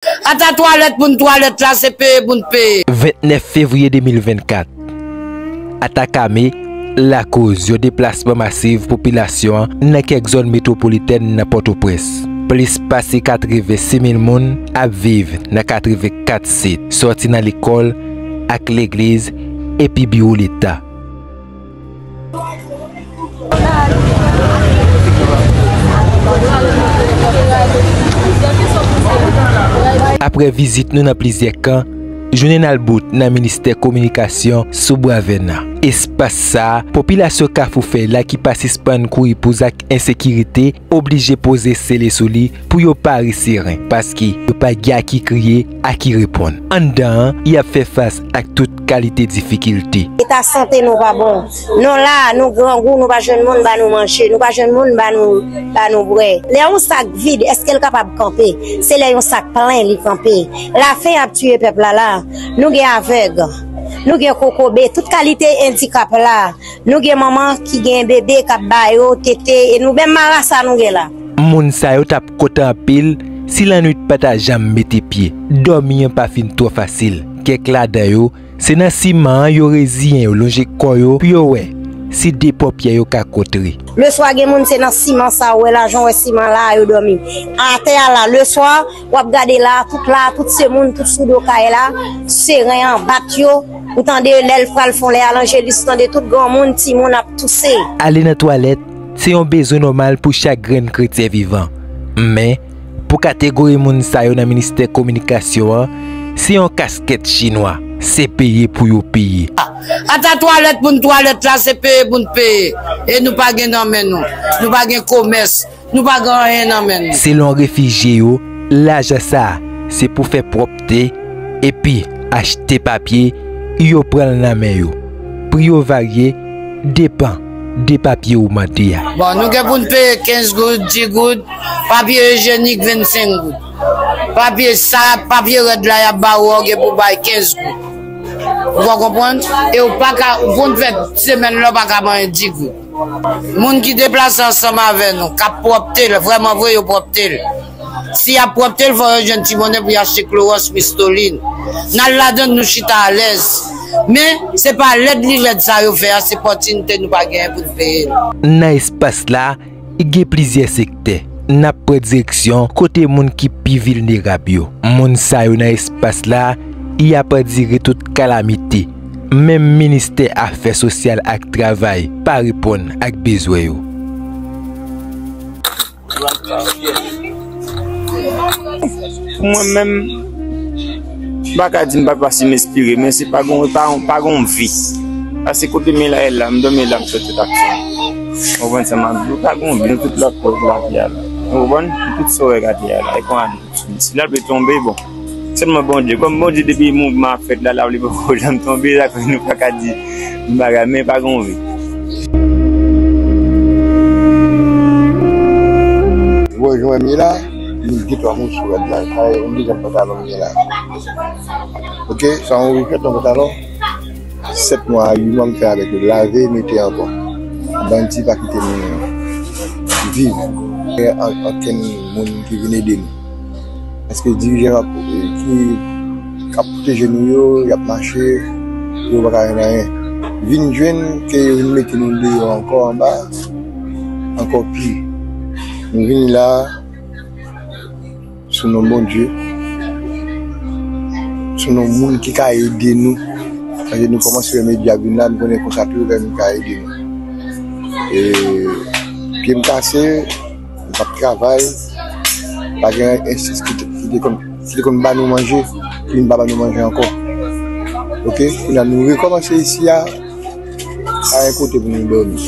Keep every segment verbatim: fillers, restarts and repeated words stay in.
Ata twalèt pou n twalèt la, se peye pou n peye. Vennèf fevriye de mil vennkat, atak ame lakoz yon deplasman masiv popilasyon an nan kèk zòn metwopolitèn nan Pòtoprens. Plis pase katrevensis mil moun ap viv nan katrevenkat sit, sòti nan lekòl ak legliz epi biwo Leta. Apre vizit nou nan plizyè kan, jounen n al bout nan ministè kominikasyon sou Bwa Vèna. Espas sa a, popilasyon Kafou Fèy la ki pa sispann kouri pou zak ensekirite, oblije poze sele sou li pou yo pare seren, paske yo pa gen a ki kriye, a ki reponn. Anndan an, y ap fè fas ak tout kalite difikilte. Eta sante nou pa bon. Nou la, nou grangou, nou pa jwenn moun ba nou manje, nou pa jwenn moun ba nou, ba nou bwè. Lè yon sak vid, èske l kapab kanpe? Se lè yon sak plen li kanpe. Lafen ap tiye pèp la la. Nou gen avèg, nou gen kokobe, tout kalite endikap la. Nou gen manman ki gen bebe k ap ba yo tete, e nou menm marasa nou gen la. Moun sa yo t ap kontan anpil si lannwit pa ta janm mete pye. Dòmi an pa fin twò fasil. Kèk ladan yo, se nan siman an yo reziyen yo lonje kò yo pou yo wè si de pòpyè yo ka kontre. Leswa, gen moun se nan siman sa, ou wè la, jan w wè siman la a, yo dòmi atè a la. Leswa, w ap gade la, tout la, tout se moun, tout sou do kay la, seren an bat yo. Ou tande lè l pral fon lè a, Lanjelis, ou tande tout granmoun, timoun ap touse. Ale nan twalèt, se yon bezwen nòmal pou chak grenn kretyen vivan. Men, pou kategori moun sa yo nan ministè kominikasyon an, se yon kaskèt chinwa, se peye pou yo peye. Ata twalèt pou n twalèt la, se peye pou n peye. E nou pa gen nan men nou. Nou pa gen komès. Nou pa gen anyen nan men nou. Selon refijye yo, lajan sa a se pou fè pwòpte epi achte papye, yo pran l nan men yo. Pri yo varye, depan de papye ou mande a. Bon, nou gen pou n peye kenz goud, dis goud, papye ijyenik vennsenk goud. Papye sa, papye rèd la y ap ba ou a, ou gen pou bay kenz goud. Ou konn konprann? E ou pa ka, ou konn fè semèn la, ou pa ka manyen dis goud. Moun ki deplase ansanm avè nou, k ap pwòpte l, vrèman vre, yo pwòpte l. Si y ap pwòpte l, fò yo jwenn ti monnen pou y achte klowòks, mistolin. N al ladan l, nou chita alèz. Men, se pa lèd li lèd sa yo fè a, se pòtinite nou pa genyen pou n peye l. Nan espas la, gen plizyè sektè. N ap pran direksyon kote moun ki pi vilnerab yo. Moun sa yo nan espas la, y ap andire tout kalamite. Menm ministè afè sosyal ak travay pa reponn ak bezwen yo. Pou mwen menm, m pa ka di m pa, pa sinespire, men se pa gon, pa, pa gon vi. Paske kote m ye la, la, m dòmi la, m fè tout aksyon. Ou konprann sa m ap di w? Pa gon vi, nou tout la kòz la atè a la. Ou konprann? Nou tout sa w wè atè a la, e kon ane. Si l ap tonbe, bon. Sèlman Bondye. Kòm Bondye depi mouvman ap fèt la, l ap li poko janm tonbe, sa koz nou pa ka di yon bagay, men pa gen yon vi. Wè jan m ye la, m gen twa moso rad la, sa yon dezèm pantalon m gen la. Oke, sa yon rechèt nan pantalon. Sèt mwa a uit mwa m fè avèk yo, lave, mete ankò. Bandi pa kite m viv. Gen an-, ankenn moun ki vin ede nou. Paske dirijan k ap, ki, k ap pwoteje nou yo, y ap mache, yo pa ka jwenn anyen. Vin jwenn ke yo vin mete nou deyò ankò anba, ankò pi. Nou vini la, sou non Bondye, sou non moun ki ka ede nou. Paske nou kòmanse wè medya ap vin la, nou konnen konsa tou, lè nou ka ede nou. E, pye m kase, m p ap travay, pa gen enstititris ki te, ki te konn, ki te konn ba nou manje, ki vin pa ba nou manje ankò. Oke, kounye a nou rekòmanse isi a, pa gen kote pou nou dòmi.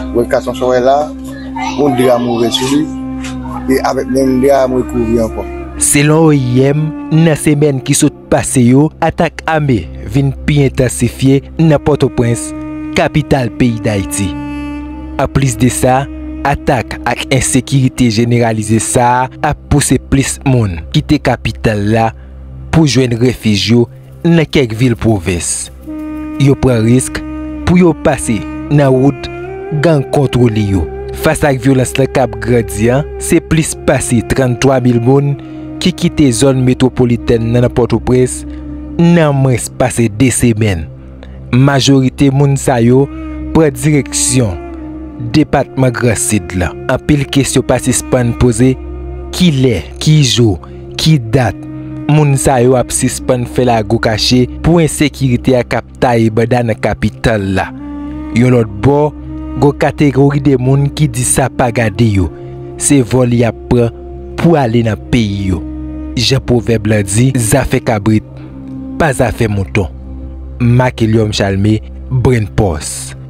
Ou wè kason sa w wè la, yon dra m ouvè sou li, e avèk menm dra a m rekouvri ankò. Selon O I M, nan semèn ki sot pase yo, atak ame vin pi entansifye nan Pòtoprens, kapital peyi Dayiti. Anplis de sa, atak ak ensekirite jeneralize sa a ap pouse plis moun kite kapital la pou jwenn refij yo nan kèk vil pwovens. Yo pran risk pou yo pase nan wout gang kontwole yo. Fas ak vyolans lan k ap grandi an, se plis pase tranntwa mil moun ki kite zòn metwopolitèn nan nan Pòtoprens nan mwens pase de semèn. Majorite moun sa yo pran direksyon depatman Gran Sid la. Anpil kesyon pa sispann poze, kilè, ki jou, ki dat moun sa yo ap sispann fè lago kache pou ensekirite a k ap taye banda nan kapital la. Yon lòt bò, gon kategori de moun ki di sa pa gade yo, se vòl y ap pran pou ale nan peyi yo. Jan pwovèb lan di, zafè kabrit pa zafè mouton. Makelyòm Chalme, Brenn Pòs.